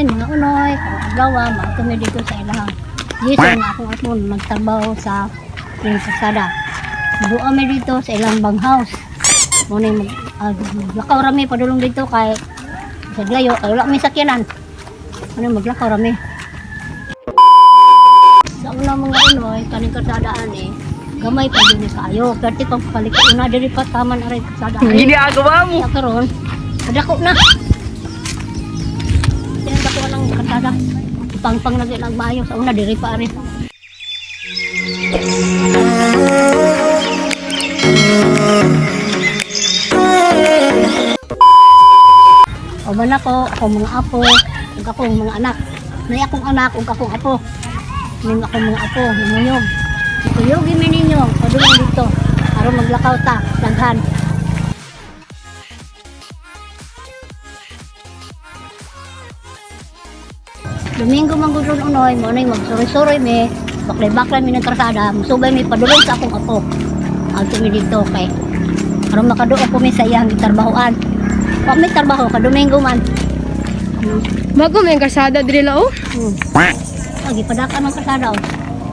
Mga unoy, karong adlaw maadto mi dito sa ilahang Jason nga akong apon nagtrabaho sa yung kasada. Duha mi dito sa ilang bang house. Mo ni mag maglakaw ra mi padulong dito kay sa layo kay wala mi sakyanan. Ano maglakaw ra mi. Sa una, mga unoy, kaning kasadaan eh, gamay pa din ni kaayo. Perti pang paliko una diri pa taman aray kasada. Ginagawa mo. Sa karon, kadako na. Tinagdako ng kasada. Pangpang na gyud ang maayo sa una diri pa ari. Uban ako, akong mga apo, ug akong mga anak. Nay akong anak ug akong apo. Ning akong mga apo, namuyog. Kuyugi mi ninyo, padulong dito. Aron maglakaw ta, daghan. Domingo man gud ron, unoy, mo nay magsuroy-suroy mi, baklay-baklay mi ng karsada, musubay mi padulong sa akong apo. Adto mi dito kay aron makaduo ko mi sa iyang gitarbahoan. Wa mi trabaho ka Domingo man. Bago may kasada diri la oh. Ah, gipadaka man karsada oh.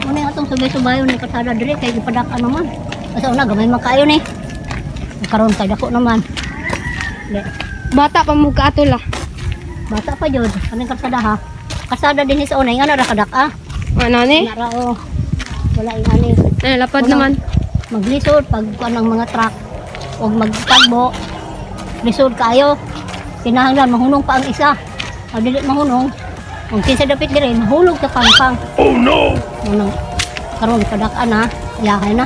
Mo nay atong subay-subayon ng karsada diri kay gipadaka naman. Asa una gamay man kaayo ni. Karon kay dako naman. Di, Bata pa mo kaato la. bata pa jud kaning karsada ha. Karsada din sa una nga na ra kadak-a. Ano ni? Wala ra oh. Wala yung ani. Ay, lapad Wala. naman. Maglisod pag kuan ng mga truck o magtagbo, lisod kaayo, kinahanglan mahunong pa ang isa. Pag dili mahunong, kung kinsa dapit diri mahulog sa pangpang. Oh no! Unang karon kadak-an na, yahay na,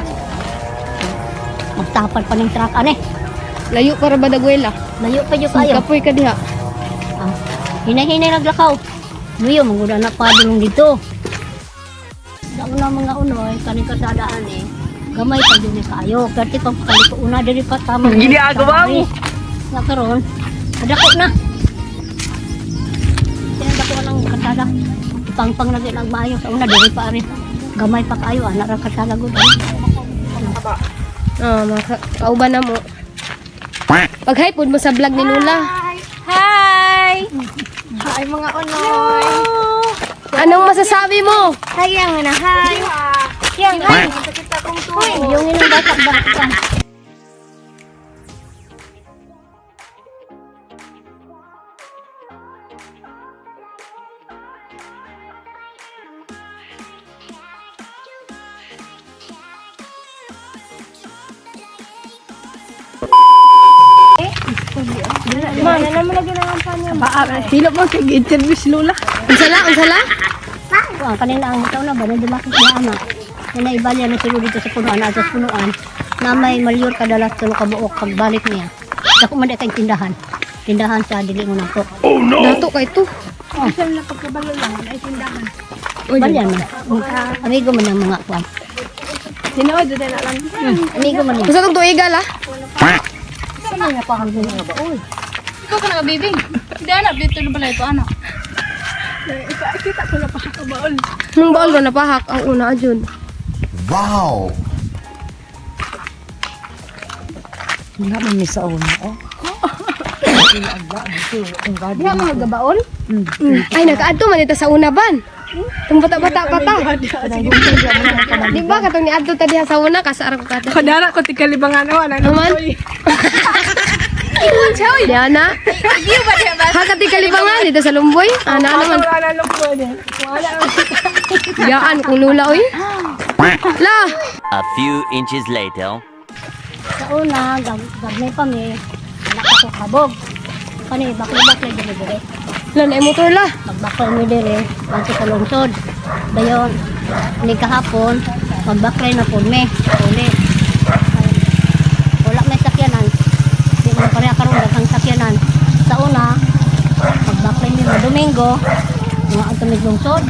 magtapad pa ning truck ani. Layo para ba dagwela? Layo pa jud kaayo. Kapoy ka diha. Ah, hinay-hinay naglakaw. Luyo, manguda na padulong dito. Sa una, mga unoy, kaning kasadaan eh, gamay pa din ni kaayo. Perti pang pakaliko una diri pa tama. Ginagawa mo. Nga karon, kadako na. Tinagdako ng kasada. Pangpang na gyud ang maayo sa una diri pa ari. Gamay pa kaayo anak ra kasada gud. Ah, mga kauban na mo. Pag-hi pod mo sa vlog ni Lula. Hi! Hi mga onoy! Anong masasabi mo? Hi ang na hi! Yang hi! Hoy, yung inong bata ba? Ma, na mo lagi naman pa niya. Hilo mo kay interview si Lola. Unsa la? Unsa la? Kuan kanina ang tao na ba na dumakit na ama. Na naibalya na sila dito sa punuan at sa punuan na may malyor kadalas tulo ka buok pagbalik niya. Dako man di kay tindahan. Tindahan sa dili mo nato. Dato kay to. Oh. Isang na pagkabalo lang, ay tindahan. Uy, Balyan man. Amigo man ang mga kuan. Tinood na lang. Amigo man niya. Unsa tong tuiga la? Saan na pa kang nga ba? Uy. Ikaw ka na bibing. Hindi anak, dito na pala ito ano. Nung baol ko napahak ang una jud. Wow! Wala man mi sa una. Oh. Hindi mga gabaol? Ay nakaadto man dito sa una ban. Tung bata-bata pa ta. Di ba katong niadto ta diha sa una kasar ko ka. Kadara ko tikalibangan oh, ano. Aman. Diana. Iyo ba diha ba? Hakati kalibangan dito sa Lumboy. Ana naman. Wala lang pwede. Yaan kung lula oy. La. A few inches later. Sa una, gagmay pa mi. Anak ako kabog. Kani bakle-bakle diri diri. La na motor la. Magbaklay mi diri adto sa lungsod. Dayon ni kahapon, magbaklay na pud mi. Uli. Wala may sakyanan. Di man pareha karon daghang sakyanan. Sa una, magbaklay mi mo Domingo, mga adto mi lungsod.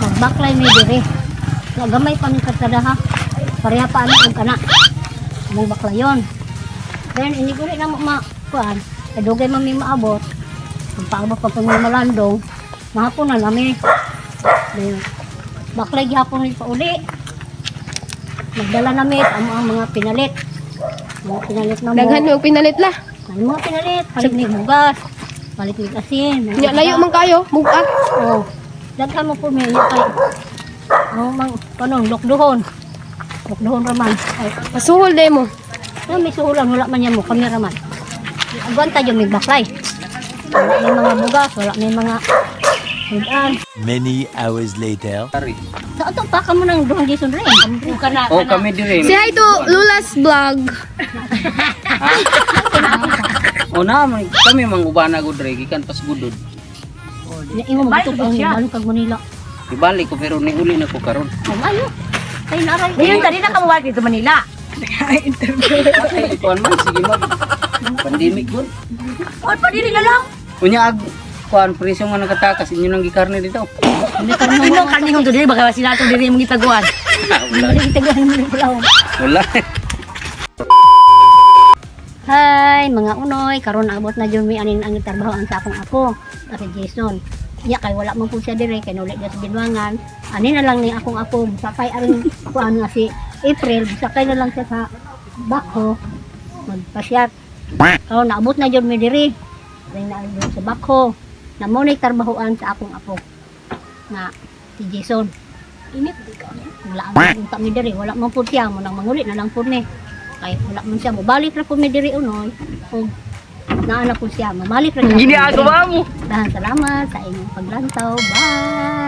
Magbaklay mi diri. Nga gamay pa mi karsada ha. Pareha pa ani og kana. Among baklayon. Then ini ko na mo ma kuan. Kay dugay man mi maabot. Pagpaabot pa pag malandong, mahapon na nami. Then, baklay gihapon ni pauli. Nagdala nami ang mga pinalit. Mga pinalit na mo. Daghan mo pinalit la. Ang mga pinalit, palit ni bugas. Palit mig asin. Nya layo man kayo, bugat. Oh. Daghan mo po may kay. Oh, mang kanon lokduhon. Lokduhon ra man. Ay, Masuhol day mo. ay, may suhulan wala man yan mo kami ra man. Agwanta jud mig baklay. Wala may mga bugas, wala may mga sudan. Many hours later. Sa ato pa kamo nang duhang Jason rin. Oh, kami dire. Say hi to Lula's vlog. Oh, na man kami mangubana gud dire gikan pas gudod. Imo magtutok ang balik kag Manila. Ibalik ko pero ni uli na ko karon. Oh, ayo. Ay naray. Ngayon, tadi na kamuwag dito Manila. Ay, kuan man sige mo. Pandemic gud. Oy, padili na lang. Unya ag kuan presyo nga nakatakas inyo nang gikarne dito. Ino kanihong to diri baka sila to diri mong gitaguan. Wala. Itaguan mo pala. Wala. Hi mga unoy, karon abot na jud mi anin ang trabahoan sa akong apo, si Jason. Iya kay wala man po siya dire kay nuli sa Binwangan. Ani na lang ni akong apo, sakay aron kuan nga si April, sakay na lang siya sa bako magpasyat. Karon naabot na jud mi dire. Dahil na jud sa bako. Na mo ni trabahoan sa akong apo na si Jason. Init di ka. Wala ang unta mi dire, wala man po siya mo nang manguli na lang po ni. Kay wala man siya mobalik ra po mi diri unoy ug naa na po siya mamalik ra. Ginagawa mo. Dahan salamat sa inyong paglantaw. Bye.